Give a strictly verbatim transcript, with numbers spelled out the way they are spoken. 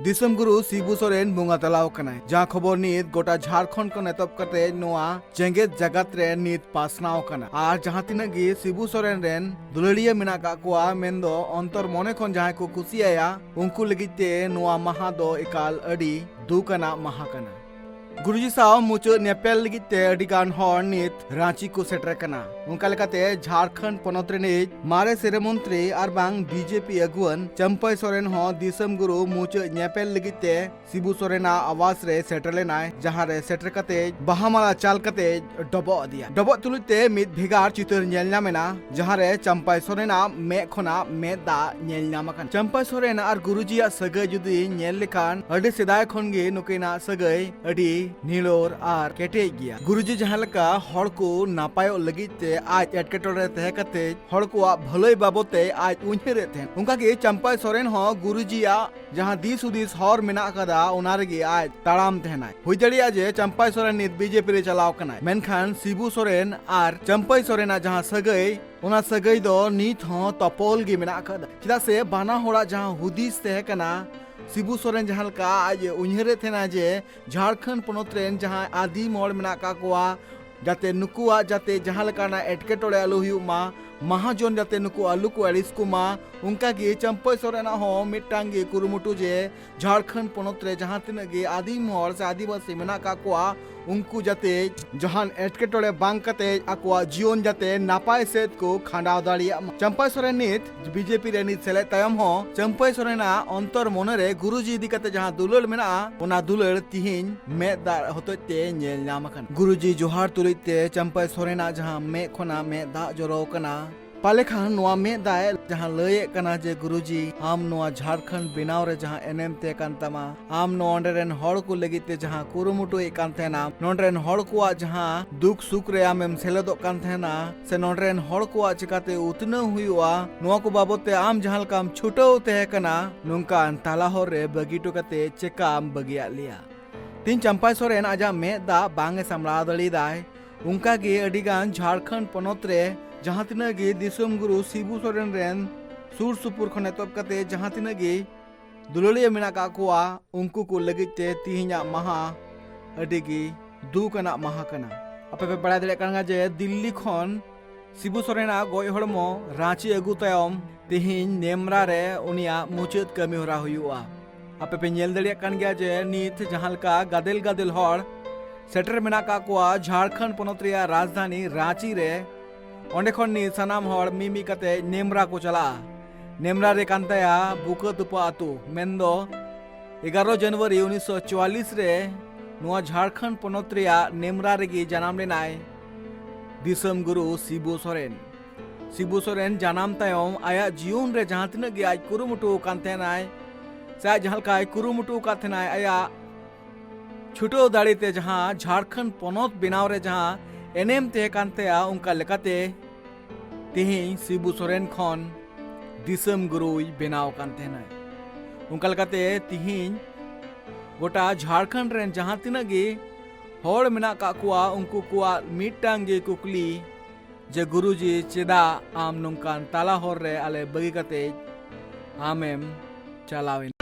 ᱫᱤᱥᱚᱢ ᱜᱩᱨᱩ ᱥᱤᱵᱩ ᱥᱚᱨᱮᱱ ᱵᱚᱸᱜᱟ ᱛᱟᱞᱟᱣ ᱟᱠᱟᱱᱟᱭ, ᱡᱟᱦᱟᱸ ᱠᱷᱚᱵᱚᱨ ᱱᱤᱛ ᱜᱚᱴᱟ ᱡᱷᱟᱲᱠᱷᱚᱸᱰ ᱠᱷᱚᱱ ᱮᱛᱚᱦᱚᱵ ᱠᱟᱛᱮ ᱱᱚᱣᱟ ᱡᱮᱜᱮᱛ ᱡᱟᱠᱟᱛ ᱨᱮ ᱱᱤᱛ ᱯᱟᱥᱱᱟᱣ ᱟᱠᱟᱱᱟ᱾ ᱟᱨ ᱡᱟᱦᱟᱸ ᱛᱤᱱᱟᱹᱜ ᱜᱮ ᱥᱤᱵᱩ ᱥᱚᱨᱮᱱ ᱨᱮᱱ ᱫᱩᱞᱟᱹᱲᱤᱭᱟᱹ ᱢᱮᱱᱟᱜ ᱟᱠᱟᱫ ᱠᱚᱣᱟ, ᱢᱮᱱᱫᱚ ᱚᱱᱛᱚᱨ ᱢᱚᱱᱮ ᱠᱷᱚᱱ ᱡᱟᱦᱟᱸᱭ ᱠᱚ ᱠᱩᱥᱤᱭᱟᱭᱟ, ᱩᱱᱠᱩ ᱞᱟᱹᱜᱤᱫ ᱛᱮ ᱱᱚᱣᱟ ᱢᱟᱦᱟ ᱫᱚ ᱮᱠᱟᱞ ᱟᱹᱰᱤ ᱫᱩᱠ ᱟᱱᱟᱜ ᱢᱟᱦᱟ ᱠᱟᱱᱟ᱾ ᱜᱩᱨᱩᱡᱤ ᱥᱟᱶ ᱢᱩᱪᱟᱹᱫ ᱧᱮᱯᱮᱞ ᱞᱟᱹᱜᱤᱫ ᱛᱮ ᱟᱹᱰᱤ ᱜᱟᱱ ᱦᱚᱲ ᱱᱤᱛ ᱨᱟᱸᱪᱤ ᱠᱚ ᱥᱮᱴᱮᱨ ᱠᱟᱱᱟ᱾ ᱚᱱᱠᱟ ᱞᱮᱠᱟᱛᱮ ᱡᱷᱟᱲᱠᱷᱚᱸᱰ ᱯᱚᱱᱚᱛ ᱨᱤᱱᱤᱡ ᱢᱟᱨᱮ ᱥᱤᱨᱟᱹ ᱢᱚᱱᱛᱨᱤ ᱟᱨ ᱵᱟᱝ ᱵᱤᱡᱮᱯᱤ ᱟᱹᱜᱩᱣᱟᱹᱱ ᱪᱟᱢᱯᱟᱭ ᱥᱚᱨᱮᱱ ᱦᱚᱸ ᱫᱤᱥᱚᱢ ᱜᱩᱨᱩ ᱢᱩᱪᱟᱹᱫ ᱧᱮᱯᱮᱞ ᱞᱟᱹᱜᱤᱫ ᱛᱮ ᱥᱤᱵᱩ ᱥᱚᱨᱮᱱᱟᱜ ᱟᱣᱟᱥ ᱨᱮ ᱥᱮᱴᱮᱨ ᱞᱮᱱᱟᱭ, ᱡᱟᱦᱟᱸ ᱨᱮ ᱥᱮᱴᱮᱨ ᱠᱟᱛᱮ ᱵᱟᱦᱟ ᱢᱟᱞᱟ ᱪᱟᱞ ᱠᱟᱛᱮ ᱰᱚᱵᱚᱜ ᱟᱫᱮᱭᱟ᱾ ᱰᱚᱵᱚᱜ ᱛᱩᱞᱩᱡ ᱛᱮ ᱢᱤᱫ ᱵᱷᱮᱜᱟᱨ ᱪᱤᱛᱟᱹᱨ ᱧᱮᱞ ᱧᱟᱢ ᱮᱱᱟ, ᱡᱟᱦᱟᱸ ᱨᱮ ᱪᱟᱢᱯᱟᱭ ᱥᱚᱨᱮᱱᱟᱜ ᱢᱮᱫ ᱠᱷᱚᱱᱟᱜ ᱢᱮᱫ ᱫᱟᱜ ᱧᱮᱞ ᱧᱟᱢ ᱟᱠᱟᱱᱟ᱾ ᱪᱟᱢᱯᱟᱭ ᱥᱚᱨᱮᱱ ᱟᱨ ᱜᱩᱨᱩᱡᱤᱭᱟᱜ ᱥᱟᱹᱜᱟᱹᱭ ᱡᱩᱫᱤ ᱧᱮᱞ ᱞᱮᱠᱷᱟᱱ, ᱟᱹᱰᱤ ᱥᱮᱫᱟᱭ ᱠᱷᱚᱱ ᱜᱮ ᱱᱩᱠᱤᱱᱟᱜ ᱥᱟᱹᱜᱟᱹᱭ ᱟᱹᱰᱤ ᱱᱤᱲᱚᱨ ᱟᱨ ᱠᱮᱴᱮᱡ ᱜᱮᱭᱟ᱾ ᱜᱩᱨᱩᱡᱤ ᱡᱟᱦᱟᱸ ᱞᱮᱠᱟ ᱦᱚᱲ ᱠᱚ ᱱᱟᱯᱟᱭᱚᱜ ᱞᱟᱹᱜᱤᱫ ᱛᱮ ᱟᱡ ᱮᱴᱠᱮᱴᱚᱬᱮ ᱨᱮ ᱛᱟᱦᱮᱸ ᱠᱟᱛᱮ ᱦᱚᱲ ᱠᱚᱣᱟᱜ ᱵᱷᱟᱹᱞᱟᱹᱭ ᱵᱟᱵᱚᱫ ᱛᱮ ᱟᱡ ᱩᱭᱦᱟᱹᱨᱮᱫ ᱛᱟᱦᱮᱸᱫ, ᱚᱱᱠᱟ ᱜᱮ ᱪᱟᱢᱯᱟᱭ ᱥᱚᱨᱮᱱ ᱦᱚᱸ ᱜᱩᱨᱩᱡᱤᱭᱟᱜ ᱡᱟᱦᱟᱸ ᱫᱤᱥ ᱦᱩᱫᱤᱥ ᱦᱚᱨ ᱢᱮᱱᱟᱜ ᱟᱠᱟᱫᱟ, ᱚᱱᱟ ᱨᱮᱜᱮ ᱟᱡ ᱛᱟᱲᱟᱢ ᱛᱟᱦᱮᱱᱟᱭ᱾ ᱦᱩᱭ ᱫᱟᱲᱮᱭᱟᱜᱼᱟ ᱡᱮ ᱪᱟᱢᱯᱟᱭ ᱥᱚᱨᱮᱱ ᱱᱤᱛ ᱵᱤᱡᱮᱯᱤ ᱨᱮ ᱪᱟᱞᱟᱣ ᱠᱟᱱᱟᱭ, ᱢᱮᱱᱠᱷᱟᱱ ᱥᱤᱵᱩ ᱥᱚᱨᱮᱱ ᱟᱨ ᱪᱟᱢᱯᱟᱭ ᱥᱚᱨᱮᱱᱟᱜ ᱡᱟᱦᱟᱸ ᱥᱟᱹᱜᱟᱹᱭ, ᱚᱱᱟ ᱥᱟᱹᱜᱟᱹᱭ ᱫᱚ ᱱᱤᱛ ᱦᱚᱸ ᱛᱚᱯᱚᱞ ᱜᱮ ᱢᱮᱱᱟᱜ ᱟᱠᱟᱫᱟ᱾ ᱪᱮᱫᱟᱜ ᱥᱮ ᱵᱟᱱᱟ ᱦᱚᱲᱟᱜ ᱡᱟᱦᱟᱸ ᱦᱩᱫᱤᱥ ᱛᱟᱦᱮᱸ ᱠᱟᱱᱟ, ᱥᱤᱵᱩ ᱥᱚᱨᱮᱱ ᱡᱟᱦᱟᱸ ᱞᱮᱠᱟ ᱟᱡ ᱮ ᱩᱭᱦᱟᱹᱨᱮᱫ ᱛᱟᱦᱮᱱᱟ ᱡᱮ ᱡᱷᱟᱲᱠᱷᱚᱸᱰ ᱯᱚᱱᱚᱛ ᱨᱮᱱ ᱡᱟᱦᱟᱸᱭ ᱟᱹᱫᱤᱢ ᱦᱚᱲ ᱢᱮᱱᱟᱜ ᱟᱠᱟᱫ ᱠᱚᱣᱟ, ᱡᱟᱛᱮ ᱱᱩᱠᱩᱣᱟᱜ ᱡᱟᱛᱮ ᱡᱟᱦᱟᱸ ᱞᱮᱠᱟᱱᱟᱜ ᱮᱴᱠᱮᱴᱚᱬᱮ ᱟᱞᱚ ᱦᱩᱭᱩᱜ ᱢᱟ, ᱢᱟᱦᱟᱡᱚᱱ ᱡᱟᱛᱮ ᱱᱩᱠᱩ ᱟᱞᱚ ᱠᱚ ᱟᱹᱲᱤᱥ ᱠᱚᱢᱟ, ᱚᱱᱠᱟ ᱜᱮ ᱪᱟᱢᱯᱟᱭ ᱥᱚᱨᱮᱱᱟᱜ ᱦᱚᱸ ᱢᱤᱫᱴᱟᱝ ᱜᱮ ᱠᱩᱨᱩᱢᱩᱴᱩ ᱡᱮ ᱡᱷᱟᱲᱠᱷᱚᱸᱰ ᱯᱚᱱᱚᱛ ᱨᱮ ᱡᱟᱦᱟᱸ ᱛᱤᱱᱟᱹᱜ ᱜᱮ ᱟᱹᱫᱤᱢ ᱦᱚᱲ ᱥᱮ ᱟᱹᱫᱤᱵᱟᱹᱥᱤ ᱢᱮᱱᱟᱜ ᱟᱠᱟᱫ ᱠᱚᱣᱟ, ᱩᱱᱠᱩ ᱡᱟᱛᱮ ᱡᱟᱦᱟᱱ ᱮᱴᱠᱮᱴᱚᱬᱮ ᱵᱟᱝ ᱠᱟᱛᱮ ᱟᱠᱚᱣᱟᱜ ᱡᱤᱭᱚᱱ ᱡᱟᱛᱮ ᱱᱟᱯᱟᱭ ᱥᱮᱫ ᱠᱚ ᱠᱷᱟᱸᱰᱟᱣ ᱫᱟᱲᱮᱭᱟᱜ ᱢᱟ᱾ ᱪᱟᱢᱯᱟᱭ ᱥᱚᱨᱮᱱ ᱱᱤᱛ ᱵᱤᱡᱮᱯᱤ ᱨᱮ ᱱᱤᱛ ᱥᱮᱞᱮᱫ ᱛᱟᱭᱚᱢ ᱦᱚᱸ ᱪᱟᱢᱯᱟᱭ ᱥᱚᱨᱮᱱᱟᱜ ᱚᱱᱛᱚᱨ ᱢᱚᱱᱮ ᱨᱮ ᱜᱩᱨᱩᱡᱤ ᱤᱫᱤ ᱠᱟᱛᱮ ᱡᱟᱦᱟᱸ ᱫᱩᱞᱟᱹᱲ ᱢᱮᱱᱟᱜᱼᱟ, ᱚᱱᱟ ᱫᱩᱞᱟᱹᱲ ᱛᱤᱦᱤᱧ ᱢᱮᱫ ᱫᱟᱜ ᱦᱚᱛᱮᱡ ᱛᱮ ᱧᱮᱞ ᱧᱟᱢ ᱟᱠᱟᱱᱟ᱾ ᱜᱩᱨᱩᱡᱤ ᱡᱚᱦᱟᱨ ᱛᱩᱞᱩᱡ ᱛᱮ ᱪᱟᱢᱯᱟᱭ ᱥᱚᱨᱮᱱᱟᱜ ᱡᱟᱦᱟᱸ ᱢᱮᱫ ᱠᱷᱚᱱᱟᱜ ᱢᱮᱫ ᱫᱟᱜ ᱡᱚᱨᱚ ᱟᱠᱟᱱᱟ, ᱯᱟᱞᱮ ᱠᱷᱟᱱ ᱱᱚᱣᱟ ᱢᱮᱫ ᱫᱟᱜ ᱡᱟᱦᱟᱸ ᱞᱟᱹᱭᱮᱫ ᱠᱟᱱᱟ ᱡᱮ, "ᱜᱩᱨᱩᱡᱤ, ᱟᱢ ᱱᱚᱣᱟ ᱡᱷᱟᱲᱠᱷᱚᱸᱰ ᱵᱮᱱᱟᱣ ᱨᱮ ᱡᱟᱦᱟᱸ ᱮᱱᱮᱢ ᱛᱟᱦᱮᱸ ᱠᱟᱱ ᱛᱟᱢᱟ, ᱟᱢ ᱱᱚᱰᱮ ᱨᱮᱱ ᱦᱚᱲ ᱠᱚ ᱞᱟᱹᱜᱤᱫ ᱛᱮ ᱡᱟᱦᱟᱸ ᱠᱩᱨᱩᱢᱩᱴᱩᱭᱮᱫ ᱠᱟᱱ ᱛᱟᱦᱮᱱᱟ, ᱱᱚᱰᱮ ᱨᱮᱱ ᱦᱚᱲ ᱠᱚᱣᱟᱜ ᱡᱟᱦᱟᱸ ᱫᱩᱠ ᱥᱩᱠ ᱨᱮ ᱟᱢᱮᱢ ᱥᱮᱞᱮᱫᱚᱜ ᱠᱟᱱ ᱛᱟᱦᱮᱱᱟ, ᱥᱮ ᱱᱚᱰᱮ ᱨᱮᱱ ᱦᱚᱲ ᱠᱚᱣᱟᱜ ᱪᱤᱠᱟᱛᱮ ᱩᱛᱱᱟᱹᱣ ᱦᱩᱭᱩᱜᱼᱟ, ᱱᱚᱣᱟ ᱠᱚ ᱵᱟᱵᱚᱫ ᱛᱮ ᱟᱢ ᱡᱟᱦᱟᱸ ᱞᱮᱠᱟᱢ ᱪᱷᱩᱴᱟᱹᱣ ᱛᱟᱦᱮᱸ ᱠᱟᱱᱟ, ᱱᱚᱝᱠᱟᱱ ᱛᱟᱞᱟ ᱦᱚᱨ ᱨᱮ ᱵᱟᱹᱜᱤ ᱦᱚᱴᱚ ᱠᱟᱛᱮ ᱪᱮᱠᱟᱢ ᱵᱟᱹᱜᱤᱭᱟᱫ ᱞᱮᱭᱟ?" ᱛᱤᱦᱤᱧ ᱪᱟᱢᱯᱟᱭ ᱥᱚᱨᱮᱱ ᱟᱡᱟᱜ ᱢᱮᱫ ᱫᱟᱜ ᱵᱟᱝ ᱮ ᱥᱟᱢᱲᱟᱣ ᱫᱟᱲᱮᱭᱟᱫᱟᱭ, ᱚᱱᱠᱟ ᱜᱮ ᱟᱹᱰᱤ ᱜᱟᱱ ᱡᱷᱟᱲᱠᱷᱚᱸᱰ ᱯᱚᱱᱚᱛ ᱨᱮ ᱡᱟᱦᱟᱸ ᱛᱤᱱᱟᱹᱜ ᱜᱮ ᱫᱤᱥᱚᱢ ᱜᱩᱨᱩ ᱥᱤᱵᱩ ᱥᱚᱨᱮᱱ ᱨᱮᱱ ᱥᱩᱨ ᱥᱩᱯᱩᱨ ᱠᱷᱚᱱ ᱮᱛᱚᱦᱚᱵ ᱠᱟᱛᱮ ᱡᱟᱦᱟᱸ ᱛᱤᱱᱟᱹᱜ ᱜᱮ ᱫᱩᱞᱟᱹᱲᱤᱭᱟᱹ ᱢᱮᱱᱟᱜ ᱠᱟᱜ ᱠᱚᱣᱟ, ᱩᱱᱠᱩ ᱠᱚ ᱞᱟᱹᱜᱤᱫ ᱛᱮ ᱛᱤᱦᱤᱧᱟᱜ ᱢᱟᱦᱟ ᱟᱹᱰᱤ ᱜᱮ ᱫᱩᱠ ᱟᱱᱟᱜ ᱢᱟᱦᱟ ᱠᱟᱱᱟ᱾ ᱟᱯᱮ ᱯᱮ ᱵᱟᱲᱟᱭ ᱫᱟᱲᱮᱭᱟᱜ ᱠᱟᱱ ᱜᱮᱭᱟ ᱡᱮ ᱫᱤᱞᱞᱤ ᱠᱷᱚᱱ ᱥᱤᱵᱩ ᱥᱚᱨᱮᱱᱟᱜ ᱜᱚᱡ ᱦᱚᱲᱢᱚ ᱨᱟᱸᱪᱤ ᱟᱹᱜᱩ ᱛᱟᱭᱚᱢ ᱛᱤᱦᱤᱧ ᱱᱮᱢᱨᱟ ᱨᱮ ᱩᱱᱤᱭᱟᱜ ᱢᱩᱪᱟᱹᱫ ᱠᱟᱹᱢᱤ ᱦᱚᱨᱟ ᱦᱩᱭᱩᱜᱼᱟ᱾ ᱟᱯᱮ ᱯᱮ ᱧᱮᱞ ᱫᱟᱲᱮᱭᱟᱜ ᱠᱟᱱ ᱜᱮᱭᱟ ᱡᱮ ᱱᱤᱛ ᱡᱟᱦᱟᱸ ᱞᱮᱠᱟ ᱜᱟᱫᱮᱞ ᱜᱟᱫᱮᱞ ᱦᱚᱲ ᱥᱮᱴᱮᱨ ᱢᱮᱱᱟᱜ ᱠᱟᱜ ᱠᱚᱣᱟ ᱡᱷᱟᱲᱠᱷᱚᱸᱰ ᱯᱚᱱᱚᱛ ᱨᱮᱭᱟᱜ ᱨᱟᱡᱽᱫᱷᱟᱱᱤ ᱨᱟᱸᱪᱤ ᱨᱮ᱾ ᱚᱸᱰᱮ ᱠᱷᱚᱱ ᱱᱤᱛ ᱥᱟᱱᱟᱢ ᱦᱚᱲ ᱢᱤᱢᱤᱫ ᱠᱟᱛᱮ ᱱᱮᱢᱨᱟ ᱠᱚ ᱪᱟᱞᱟᱜᱼᱟ᱾ ᱱᱮᱢᱨᱟ ᱨᱮ ᱠᱟᱱ ᱛᱟᱭᱟ ᱵᱩᱠᱟᱹ ᱛᱚᱯᱟ ᱟᱹᱛᱩ, ᱢᱮᱱᱫᱚ ᱮᱜᱟᱨᱚ ᱡᱟᱱᱩᱣᱟᱨᱤ ᱩᱱᱤᱥᱥᱚ ᱪᱩᱣᱟᱞᱞᱤᱥ ᱨᱮ ᱱᱚᱣᱟ ᱡᱷᱟᱲᱠᱷᱚᱸᱰ ᱯᱚᱱᱚᱛ ᱨᱮᱭᱟᱜ ᱱᱮᱢᱨᱟ ᱨᱮᱜᱮ ᱡᱟᱱᱟᱢ ᱞᱮᱱᱟᱭ ᱫᱤᱥᱚᱢ ᱜᱩᱨᱩ ᱥᱤᱵᱩ ᱥᱚᱨᱮᱱ᱾ ᱥᱤᱵᱩ ᱥᱚᱨᱮᱱ ᱡᱟᱱᱟᱢ ᱛᱟᱭᱚᱢ ᱟᱭᱟᱜ ᱡᱤᱭᱚᱱ ᱨᱮ ᱡᱟᱦᱟᱸ ᱛᱤᱱᱟᱹᱜ ᱜᱮ ᱟᱡ ᱠᱩᱨᱩᱢᱩᱴᱩ ᱟᱠᱟᱱ ᱛᱟᱦᱮᱱᱟᱭ, ᱥᱮ ᱟᱡ ᱡᱟᱦᱟᱸ ᱞᱮᱠᱟᱭ ᱠᱩᱨᱩᱢᱩᱴᱩ ᱟᱠᱟᱫ ᱛᱟᱦᱮᱱᱟᱭ ᱟᱭᱟᱜ ᱪᱷᱩᱴᱟᱹᱣ ᱫᱟᱲᱮ ᱛᱮ ᱡᱟᱦᱟᱸ ᱡᱷᱟᱲᱠᱷᱚᱸᱰ ᱯᱚᱱᱚᱛ ᱵᱮᱱᱟᱣ ᱨᱮ ᱡᱟᱦᱟᱸ ᱮᱱᱮᱢ ᱛᱟᱦᱮᱸ ᱠᱟᱱ ᱛᱟᱭᱟ, ᱚᱱᱠᱟ ᱞᱮᱠᱟᱛᱮ ᱛᱮᱦᱮᱧ ᱥᱤᱵᱩ ᱥᱚᱨᱮᱱ ᱠᱷᱚᱱ ᱫᱤᱥᱚᱢ ᱜᱩᱨᱩᱭ ᱵᱮᱱᱟᱣ ᱠᱟᱱ ᱛᱟᱦᱮᱱᱟ᱾ ᱚᱱᱠᱟ ᱞᱮᱠᱟᱛᱮ ᱛᱮᱦᱮᱧ ᱜᱚᱴᱟ ᱡᱷᱟᱲᱠᱷᱚᱸᱰ ᱨᱮᱱ ᱡᱟᱦᱟᱸ ᱛᱤᱱᱟᱹᱜ ᱜᱮ ᱦᱚᱲ ᱢᱮᱱᱟᱜ ᱠᱟᱜ ᱠᱚᱣᱟ, ᱩᱱᱠᱩ ᱠᱚᱣᱟᱜ ᱢᱤᱫᱴᱟᱝ ᱜᱮ ᱠᱩᱠᱞᱤ ᱡᱮ, "ᱜᱩᱨᱩᱡᱤ, ᱪᱮᱫᱟᱜ ᱟᱢ ᱱᱚᱝᱠᱟᱱ ᱛᱟᱞᱟ ᱦᱚᱨ ᱨᱮ ᱟᱞᱮ ᱵᱟᱹᱜᱤ ᱠᱟᱛᱮ ᱟᱢᱮᱢ ᱪᱟᱞᱟᱣ ᱮᱱᱟ?"